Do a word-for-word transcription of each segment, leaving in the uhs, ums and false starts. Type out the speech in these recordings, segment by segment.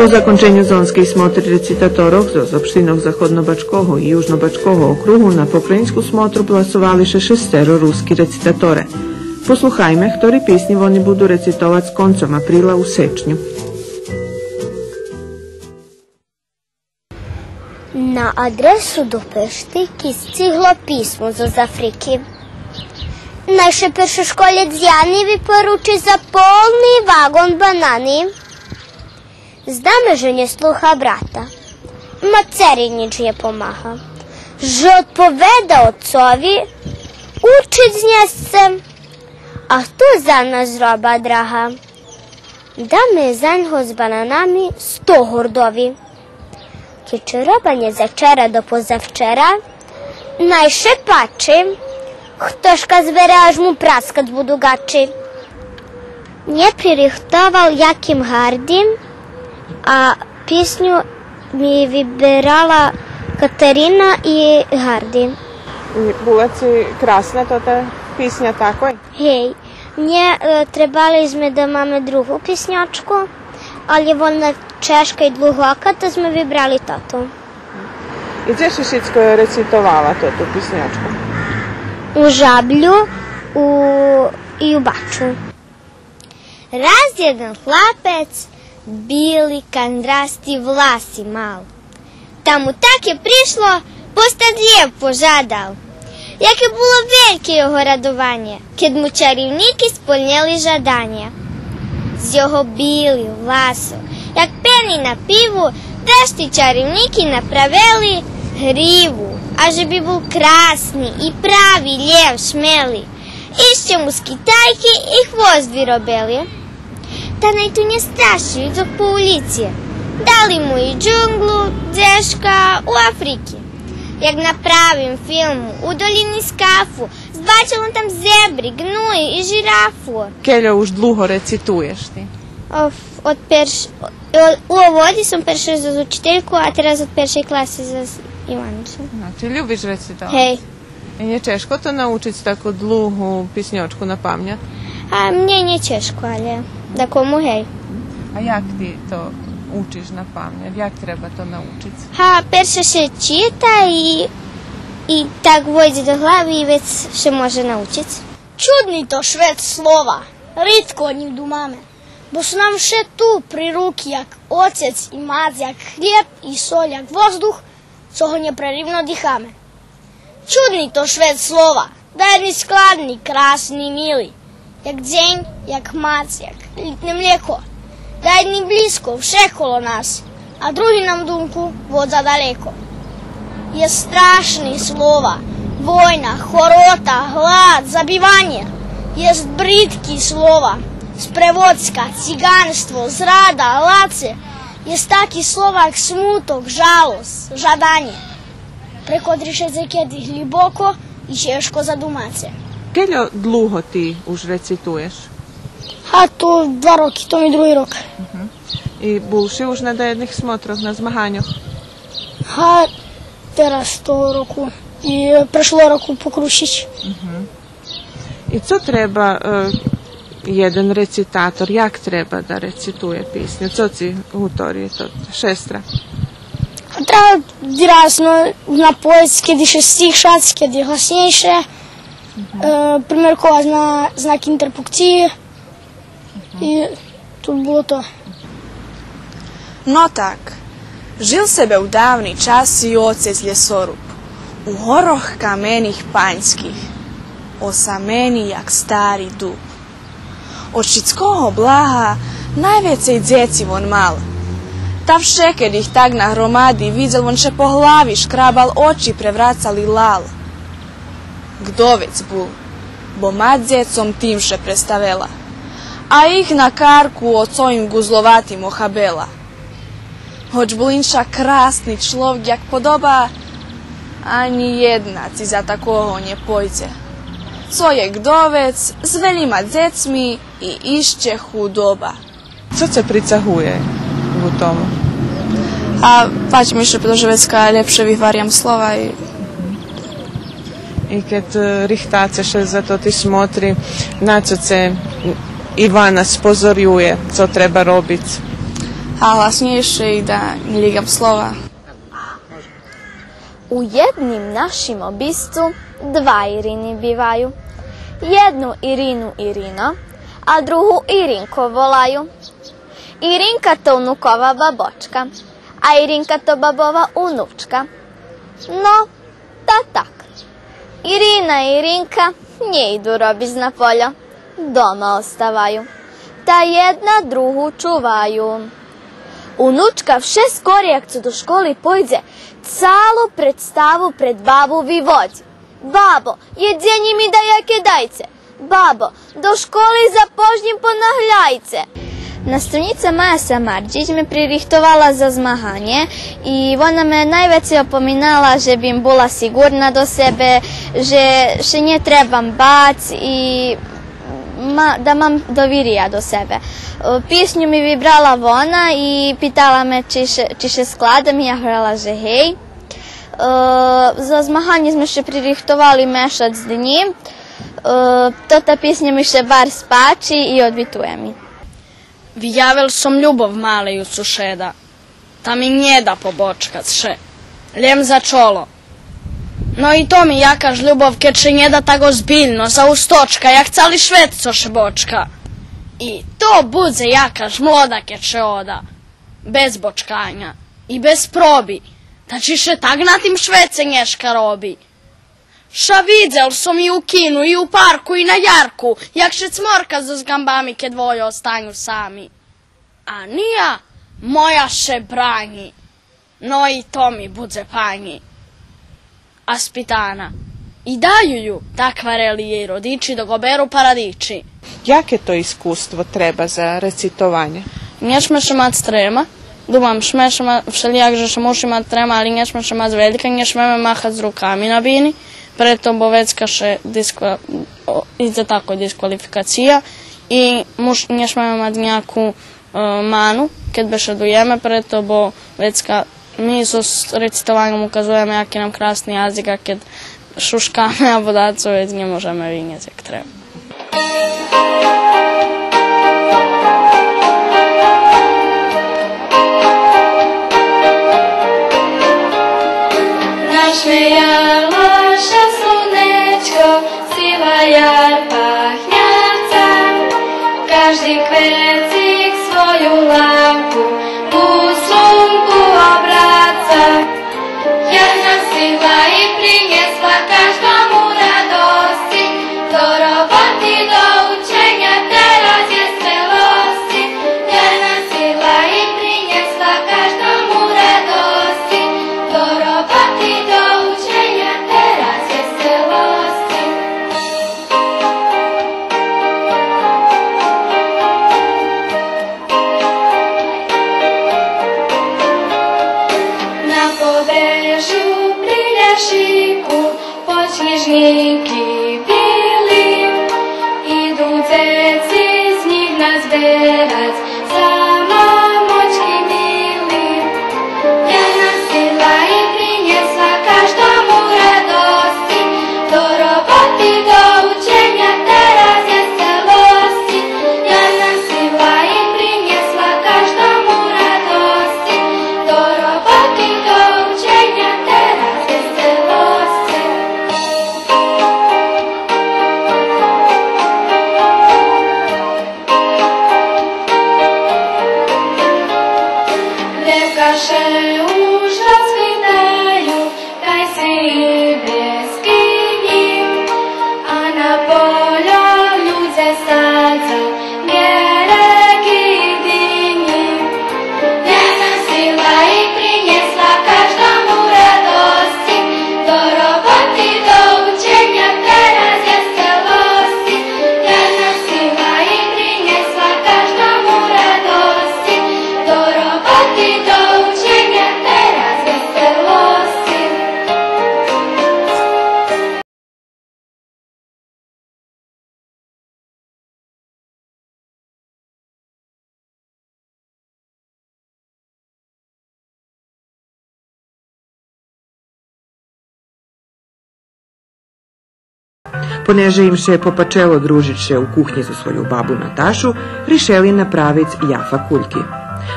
По законченю зонскей смотри рецитаторох зоз општинох Заходнобачкого и Южнобачкого округу на покраїнску смотру гласовали ше шестеро руски рецитаторе. Послухайме хтори писнї вони буду рецитовац концом априла у сечню. На адресу до Пешти кис цигло писмо зоз Африки. Най ше першошколєц Яни випоручи за полни ваґон банани. Зна ме же нє слуха брата, мацери нїч нє помага. Же одповеда оцови, учиц нє сце, а то за нас роба драга. Да ме за нього з бананами сто гордови. Кед ше роба нє зачера до позавчера, най ше пачи, хтошка збере, аж му праскац буду гачи. Нє пририхтовал яким гардим, а писню ми виберала Катерина и Гарди. И була ци красна тота писня такой? Гей, нє, е, требали зме да маме другу писньочку, але вона чежка и длугока, та зме вибрали тоту. И дзе ши шицко рецитовала тоту писньочку? У Жаблю, у, и у Бачу. Раз єден хлапец били кандрасти власи мал. Та му таке пришло, постац лєв пожадал. Яке було вельке його радованє, кед му чарівники сполнєли жаданє. З його били власу, як пени на пиву, вешти чарівники направели гриву, а же би бул красни и прави лєв шмели. Ище му з Китайки и хвост виробели. Та най ту нє страшни, идзох по улїци. Дали му и джунґлу, дзешка у Африки. Як направим филму у долїни Скафу, збачел он там зебри, ґнуї и жирафу. Кельо уж длуго рецитуєш ти? Оф, од перш-, о-, у оводи сом перше зоз учительку, а тераз од першей класи зоз Иванцом. А, чи любиш рецитовац? Гей. И нє чежко то научиц таку длугу писньочку на памят? А мнє нє чежко, але дакому гей. А як ти то учиш на памят? Як треба то научиц? Га, перше ше чита и, и так войдзе до глави и вец ше може научиц. Чудни то швет слова, ридко о нїм думаме, бо су нам вше ту при руки, як оцец и мац, як хлєб и соль, як воздух, цо го нєпреривно дихаме. Чудни то швет слова, даєдни складни, красни, мили, як дзень, як мац, як лїтне млєко. Даєдни блїзко, вше коло нас, а други нам думку водза далєко. Єст страшни слова: война, хорота, глад, забиванє. Єст бридки слова: спреводзка, циґанство, зрада, лаце. Єст таки слова як смуток, жалосц, жаданє, пре котри ше дзекеди глїбоко и чежко задумаце. Кельо длуго ти уж рецитуєш? Га, то два роки, то ми други рок. Мгм. И бул ши уж на даєдних смотрох, на змаганьох? Га, тераз того року и прешлого року по Крушич. Мгм. И цо треба, е, єден рецитатор, як треба да рецитує писню? Цо ци гутори тот шестра? Треба виразно напоєц, кед ше стишац, кед гласнєйше, е, примерковац на знак интерпункциї. И то було то. Но так, жил себе у давни часи оцец лєсоруб, у горох камених паньских, осамени як стари дуб. Од шицкого блага найвецей дзеци вон мал. Та вше кед их так на громади видзел, вон ше по глави шкрабал, очи преврацал и лал. Ґдовец бул, бо мац дзецом тим ше представела, а их на карку оцом им ґузловатим охабела. Гоч бул инша красни чловик як подоба, анї єдна ци за такого нє пойдзе. Цо є ґдовец з велїма дзецми и ище худоба. Цо це прицагує у тому? А пач ми ше, прето же вецка лєпше вигварям слова и... И кед, е, рихтаце ше за тоти смотри, на цо це Ивана спозорює, цо треба робиц? А гласнєйше и да нє лїгам слова. У єдним нашим обисцу два Ирини биваю. Єдну Ирину Ирино, а другу Иринко волаю. Иринка то унукова бабочка, а Иринка то бабова унучка. Но, та так. Ирина и Иринка нє иду робиц на польо. Дома оставаю. Та єдна другу чуваю. Унучка вше скорей як цо до школи пойдзе, цалу представу пред бабу виводзи: „Бабо, єдзенє ми даяке дайце! Бабо, до школи запознїм, понагляйце!“ Наставнїца Мая Самардїч ме пририхтовала за змаганє и вона ме найвецей опоминала же бим була сиґурна до себе, же ше нє требам бац и ма-, да мам довиря до себе. Е, писню ми вибрала вона и питала ме чи ше, чи ше складам, я гварела же гей. Е, за змаганє зме ше пририхтовали мешац днї. Е, тота писня ми ше барз пачи и одвитує ми. Виявел сом любов малей у сушеда. Та ми нє да побочкац ше. Лєм за чоло. Но и то ми якаш любов, кед ше нє да так озбильно, за усточка, як цали швет цо ше бочка. И то будзе якаш мода, кед ше ода. Без бочканя. И без проби. Та чи ше так на тим швеце нєшка роби? Ша видзел сом и у кину, и у парку, и на ярку, як ше цморка зоз ґамбами, кед двоє останю сами. А ния моя ше бранї, но и то ми будзе панї. А спитана: „И даю ю?“ Так гварели єй родичи, док оберу парадичи. Яке то искуство треба за рецитованє? Нє шме ше мац трема. Думам, шме ше ма-, вшелїяк же ше муши мац трема, али нє шме ше мац велька, нє шмеме махац руками на бини, прето бо вецка ше дисква-, о, идзе тако дисквалификация и муш-, нє шмеме мац нїяку, е, ману, кед бешедуєме, прето бо вецка ми зоз рецитованьом указуєме яки нам красни язик, а кед шушкаме або дацо, вец нє можеме винєсц як треба. Нашмеяло ше слунечко, сива яр пахняца, кажди квецик свою лавку у слунку обраца. Яр нас сила и принєсла каждому радосци, до роботи, до ученя, тераз єст веселосци. Яр нас сила и принєсла каждому радосци, до роботи, до ученя, тераз єст веселосци. На побережю при ляшику подснїжнїки били, иду дзеци знїг назберац за мамочки мили. Яр нас сила и принєсла каждому радосци, до роботи, до ученя, тераз єст веселосци. Яр нас сила и принєсла каждому радосци, до роботи, до ученя, тераз єст веселосци. Лєвка ше уж розквитаю, кай сиве скинї, а на польо людзе садза герекы и динї. Яр нас сила и принєсла каждому радосци, до роботи, до ученя, тераз єст веселосци. Яр нас сила и принєсла каждому радосци, до роботи, до ученя, тераз єст веселосци. Понеже им ше попачело дружиц ше у кухнї зоз свою бабу Наташу, ришели направиц яфа кульки.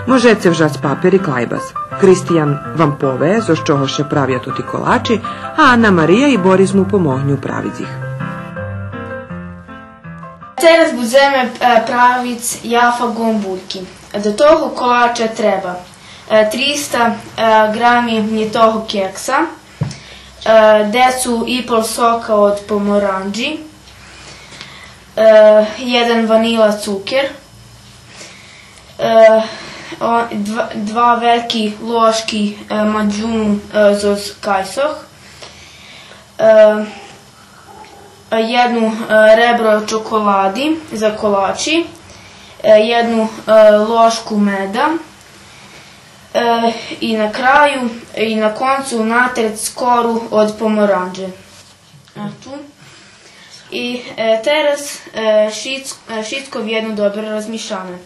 Можеце вжац папер и клайбас. Кристиян вам пове зоз чого ше правя тоти колачи, а Анна Мария и Борис му помогню правиц их. Тераз будземе, е, правиц яфа гомбульки. До того колача треба, е, триста, е, грами мнїтого кекса, е, децу и пол сока од помаранджи, е, єден ванила цукер, е, о, два, два вельки лошки, е, маджуну, е, зоз кайсох, е, єдну, е, ребро чоколади за колачи, е, єдну, е, лошку меда, е, и на краю, и на концу натрец кору од помаранджи. Е, ту. И, е, тераз, е, шицк-, е, шицко вєдно добре розмишаме.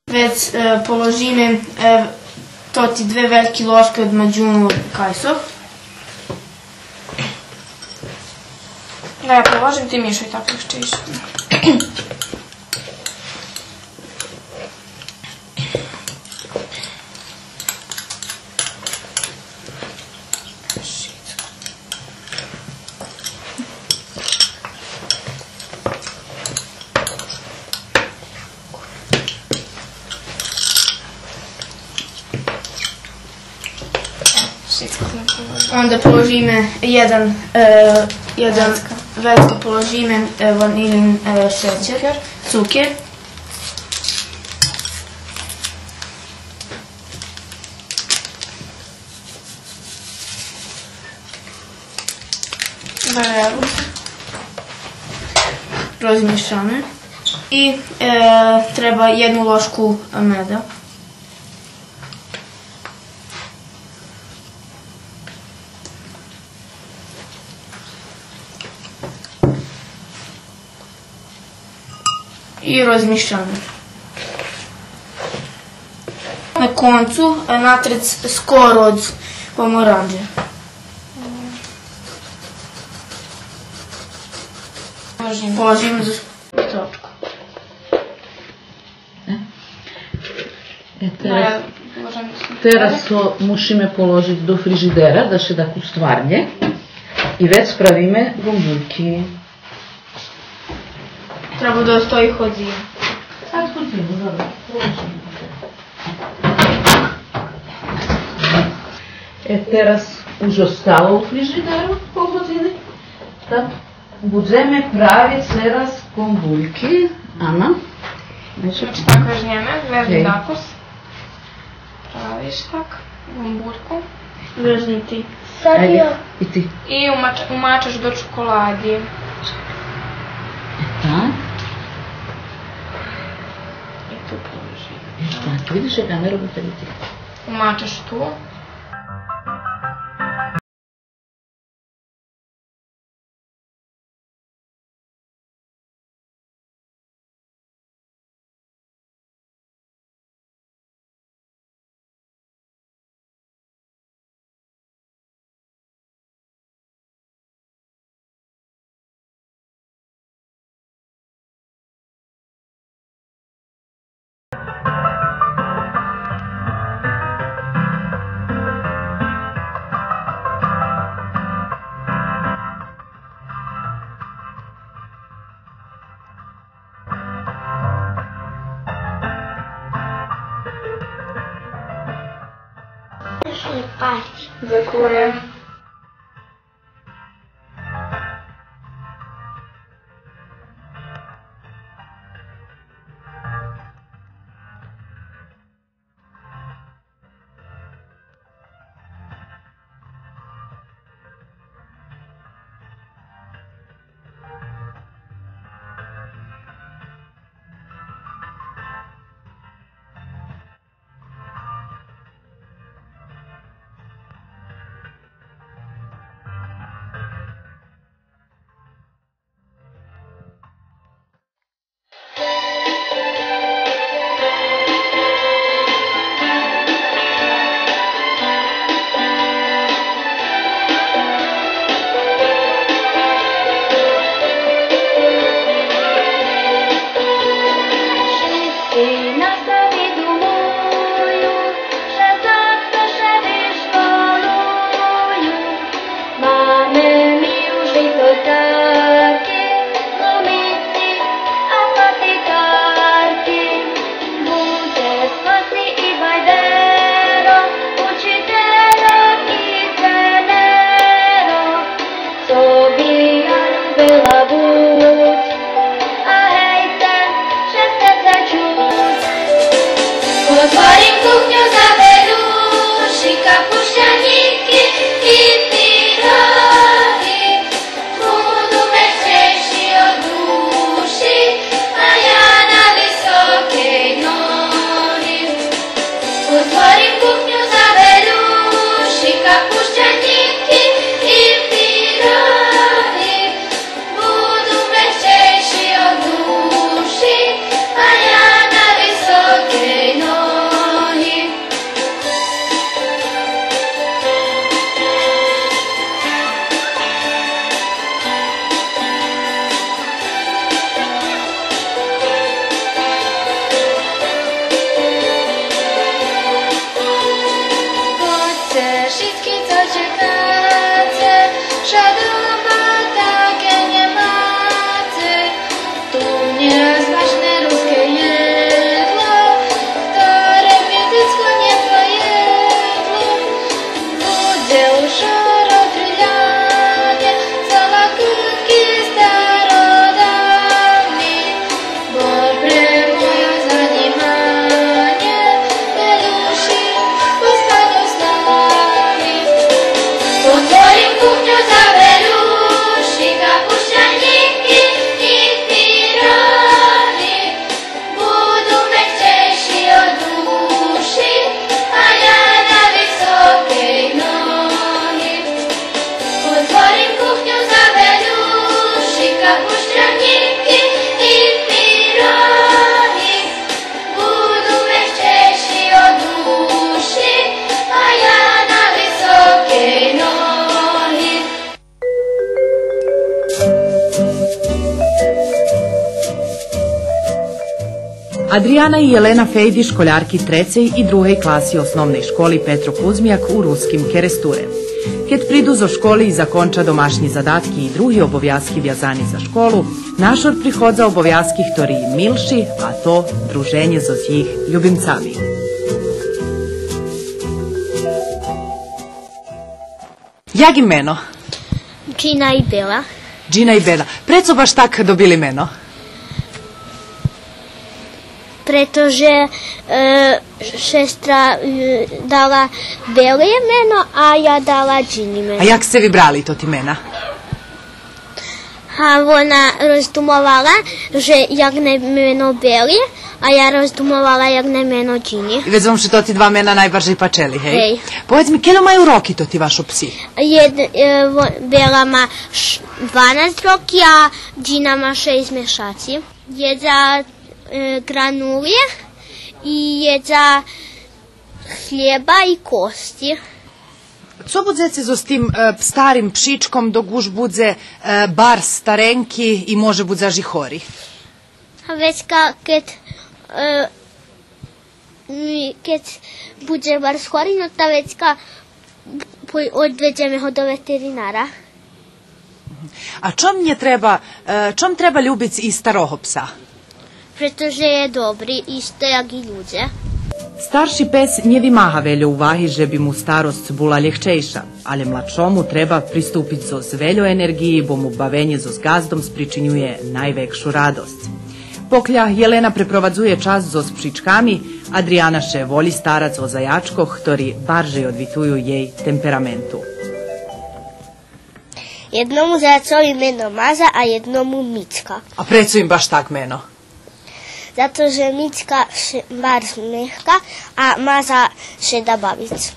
Вец, е, положиме, е, тоти две вельки лошки од маджуну кайсох. Да, я положим, ти мишай, так легче. Онда положиме єден, е, єден вецко положиме, е, ванилин, е, шечер, цукер. Бере руку. Розмишаме. И, е, треба єдну лошку меда. И розмишаме. На концу, е, натрец скоро од помаранджи. Положим за точку. Е, тераз, тераз то мушиме положиц до фрижидера да ше дакус стварнє. И вец правиме гомбульки. Треба да остої ходзи. Сад ходзи, добре. Е, тераз уж остало у фрижидеру пол годзини. Так. Будземе правиц тераз гомбульки. Ана? Значи, так вежнєме, вежни дакус. Правиш так, гомбульку. Вежни ти. Айде, и ти. И умач-, умачаш до чоколади. Так. И ту положи. Е, так, видиш, як Ана роби, так и ти. Умачаш ту. Дзекуєм. Otvorím kuchňu, zabeljuši, kapuščaňiki i pirogi, budu mekčejši od duši, a ja na visokej nogi. Otvorím kuchňu, zabeljuši, kapuščaňiki i pirogi, budu mekčejši od duši, a ja na visokej nogi. Poďte šitki, co čekáte, vša doma take njemáte. Tu mnje smašné ruské jedlo, ktoré mi decko njepojedlo. Bude ušoro grillanie, celá kuchyň starodávny. Bol pre mojo zanimanie, beljuši, ospaňu s nami. Otvorím kuchňu, zabeljuši, kapuščaňiki i pirogi, budu mekčejši od duši, a ja na visokej nogi. Otvorím kuchňu, zabeljuši, kapuščaňiki i pirogi, budu mekčejši od duši, a ja na visokej nogi. Адриана и Јелена Фејди, школярки трецей и другей класи Основней школи „Петро Кузмяк” у Руским Керестуре. Кед приду зоз школи и законча домашнї задатки и други обовязки вязани за школу, нашор приходза обовязки хтори милши, а то друженє зоз їх любимцами. Як им мено? Джина и Бела. Джина и Бела. Прецо баш так добили мено? Прето же, е, шестра, е, дала Бели мено, а я дала Джини мено. А як сце вибрали тоти мена? А вона роздумовала же як най мено Бели, а я роздумовала як най мено Джини. И вец вам ше тоти два мена найбаржей пачели, гей? Гей. Поведз ми, кельо маю роки тоти вашо пси? Єд-, е, во-, Бела ма ш-, дванац роки, а Джина ма шейсц мешаци. Єдза, е, гранули и єдза хлєба и кости. Цо будзеце зоз тим, е, старим пшичком, док уж будзе, е, барз старенки и може буц аж и хори? А вецка кед, е, ми, кед будзе барз хори, но та вецка по-, одведземе го до ветеринара. А чом нє треба, е, чом треба любиц и старого пса? Прето же є добри, исто як и людзе. Старши пес нє вимага вельо уваги же би му старосц була лєгчейша, алє младшому треба приступиц зоз вельо енерґиї, бо му бавенє зоз ґаздом спричинює найвекшу радосц. Покля Єлена препровадзує час зоз пшичками, Адриана ше волї старац о заячкох, хтори баржей одвитую єй темпераменту. Єдному заяцови мено Маза, а єдному Мицка. А прецо им баш так мено? Зато же Мицка ше барз мехка, а Маза ше да бавиц.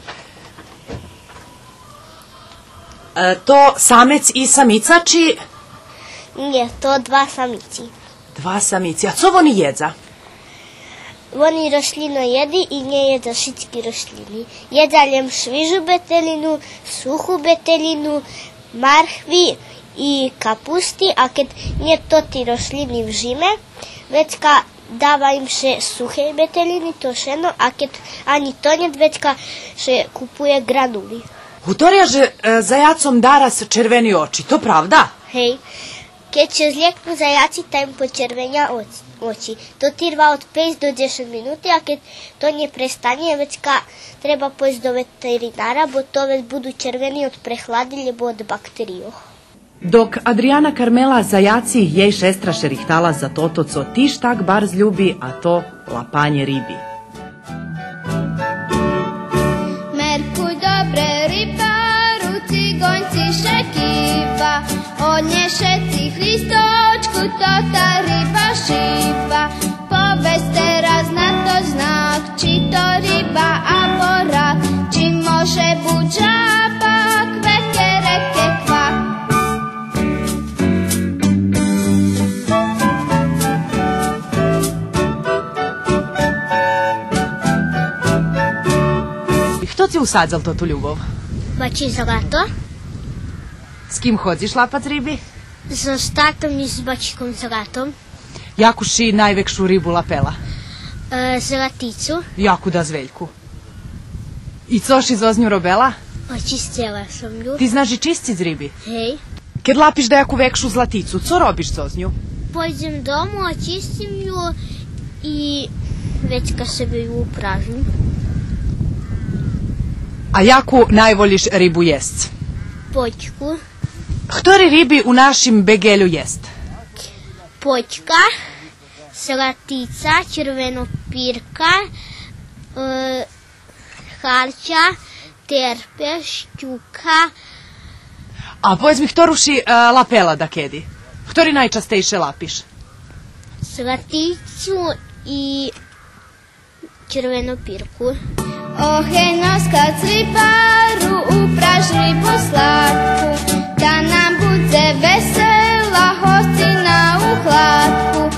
Е, то самец и самица, чи? Нє, то два самици. Два самици. А цо вони єдза? Вони рошлїноєди и нє єдза шицки рошлїни. Єдза лєм швижу бетелїну, суху бетелїну, мархви и капусти, а кед нє тоти рошлїни в жиме, вецка дава им ше сухей бетелїни, то шено, а кед анї то нєт, вецка ше купує гранули. Гуторя же, е, заяцом дараз червени очи, то правда? Гей. Кед ше злєкну заяци, та им почервеня оц-, очи. То тирва од пейц до дзешец минути, а кед то нє престанє, вецка треба пойсц до ветеринара, бо то вец буду червени од прехлади, лєбо од бактерийох. Док Адриана кармела заяци, єй шестра ше рихтала за тото цо тиж так барз люби, а то лапанє риби. Нє шици, Христочку, то та риба шипа. Поведз тераз на тот знак, чи то риба або рак, чи може буц жаба, квекереке ква. Хто ци усадзел тоту любов? Бачи Злато. З ким ходзиш лапац риби? Зоз татом и з бачиком Златом. Яку ши найвекшу рибу лапела? Е, златицу. Яку дас вельку? И цо ши зоз ню робела? Очисцела сом ю. Ти знаш и чисциц риби? Гей. Кед лапиш даяку векшу златицу, цо робиш зоз ню? Пойдзем дому, очистим ю и вецка себе ю упражним. А яку найволїш рибу єсц? Почку. Хтори риби у нашим беґелю єст? Почка, златица, червенопирка, е, харча, терпе, щука. А поведз ми, хтору ши, е, лапела дакеди? Хтори найчастейше лапиш? Златицу и червенопирку. Охеновска црипару, упраш рибу сладку, та нам будзе весела гостина у хладку.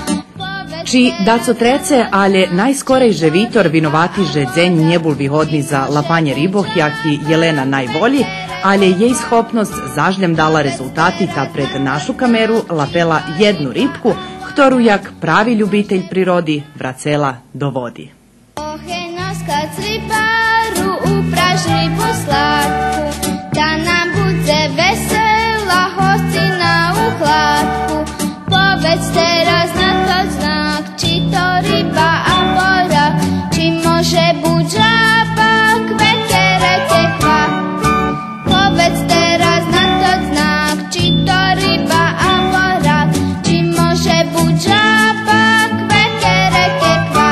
Чи дацо треце, алє найскорей же витор виновати же дзень нє бул вигодни за лапанє рибох, яки Єлена найволї, алє єй схопносц заш лєм дала резултати, та пред нашу камеру лапела єдну рибку, хтору, як прави любитель природи, врацела до води. Охеновска црипару, упраш рибу сладку, та нам будзе весела гостина у хладку. Поведз тераз на тот знак, чи то риба або рак, чи може буц жаба, квекереке ква. Поведз тераз на тот знак, чи то риба або рак, чи може буц жаба, квекереке ква.